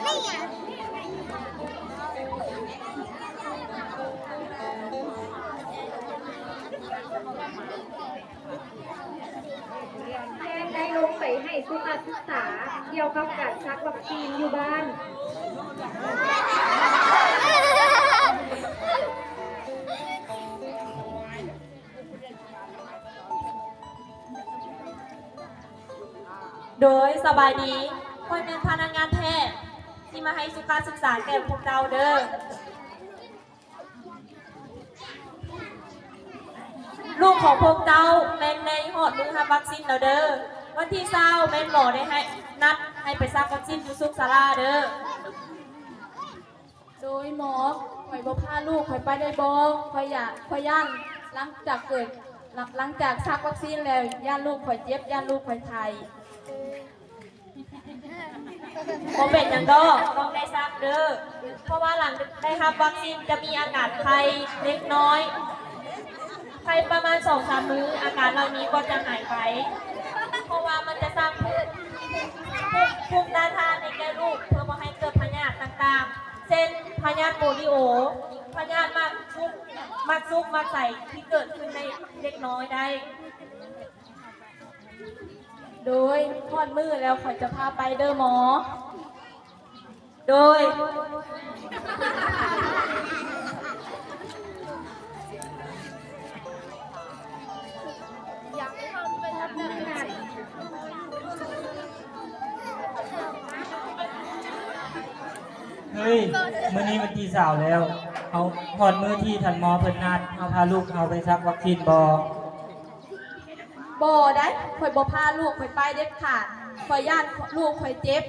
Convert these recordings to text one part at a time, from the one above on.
ແຈ້ງໄດ້ລົງໄປໃຫ້ສຸຂະສຶກສາກ່ຽວກັບການສັກວັກຊີນຢູ່ບ້ານ. ໂດຍ ສະບາຍດີ, ຂ້ອຍແມ່ນພະນັກງານແພດ ທີ່ມາໃຫ້ສຸຂະສຶກສາແກ່ພວກເຈົ້າເດີ້. ລູກຂອງພວກເຈົ້າແມ່ນໄດ້ຮອດມື້ຮັບວັກຊີນແລ້ວເດີ້. ວັນທີຊາວແມ່ນໝໍໄດ້ໃຫ້ ນັດໃຫ້ໄປສັກວັກຊີນຢູ່ສຸກສາລາເດີ້. ໂດຍໝໍ, ຂ້ອຍບໍ່ພາລູກຂ້ອຍໄປໄດ້ບໍ່? ຂ້ອຍຢາກ ຂ້ອຍຢ້ານຫຼັງຈາກເກີດ ຫຼັງຈາກສັກວັກຊີນແລ້ວ ຢ້ານລູກຂ້ອຍເຈັບ ຢ້ານລູກຂ້ອຍໄຂ້. ບໍ່ເປັນຫຍັງດອກ, ຕ້ອງໄດ້ສັກເດີ້ ເພາະວ່າຫຼັງໄດ້ຮັບວັກຊີນຈະມີອາການໄຂ້ເລັກນ້ອຍ, ໄຂ້ປະມານສອງສາມມື້ ອາການເຫຼົ່ານີ້ກໍຈະຫາຍໄປ, ເພາະວ່າມັນຈະສ້າງພູມ ພູມ ພູມຕ້ານທານໃນແກ່ລູກ ເພື່ອບໍ່ໃຫ້ເກີດພະຍາດຕ່າງໆ ເຊັ່ນ ພະຍາດໂປລິໂອ, ພະຍາດໝາກຊຸກ ໝາກຊຸກ ໝາກໃສ ທີ່ເກີດຂຶ້ນໃນເດັກນ້ອຍໄດ້. ໂດຍ ຮອດມື້ແລ້ວຂ້ອຍຈະພາໄປເດີ້ໝໍ. ໂດຍ. ເຮີ້ຍ ມື້ນີ້ວັນທີຊາວແລ້ວ, ເຮົາຮອດມື້ທີ່ທ່ານໝໍເພິ່ນນັດ, ເຮົາພາລູກເຮົາໄປສັກວັກຊີນບໍ່? ບໍ່ໄດ໋, ຂ້ອຍບໍ່ພາລູກຂ້ອຍໄປເດັດຂາດ, ຂ້ອຍຢ້ານລູກຂ້ອຍເຈັບ.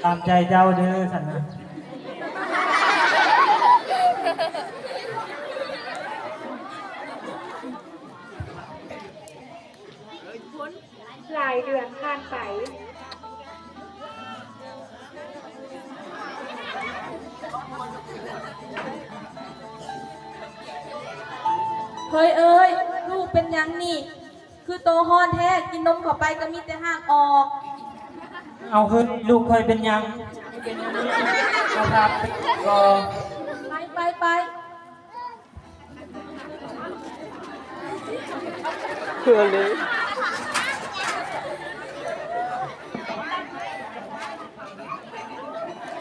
ຕາມໃຈເຈົ້າເດີ້ ຊັ້ນນະ. ຫຼາຍເດືອນຜ່ານໄປ. ເຮີ້ຍເອີຍ ລູກເປັນຫຍັງນີ້ ຄືໂຕຮ້ອນແທ້ ກິນນົມເຂົ້າໄປກໍມີແຕ່ຮາກອອກ. ເອົາເຮີ້ຍ ລູກຂ້ອຍເປັນຫຍັງ? ເອົາພາໄປກໍ ໄປ ໄປ ໄປ. ເພື່ອເລີຍ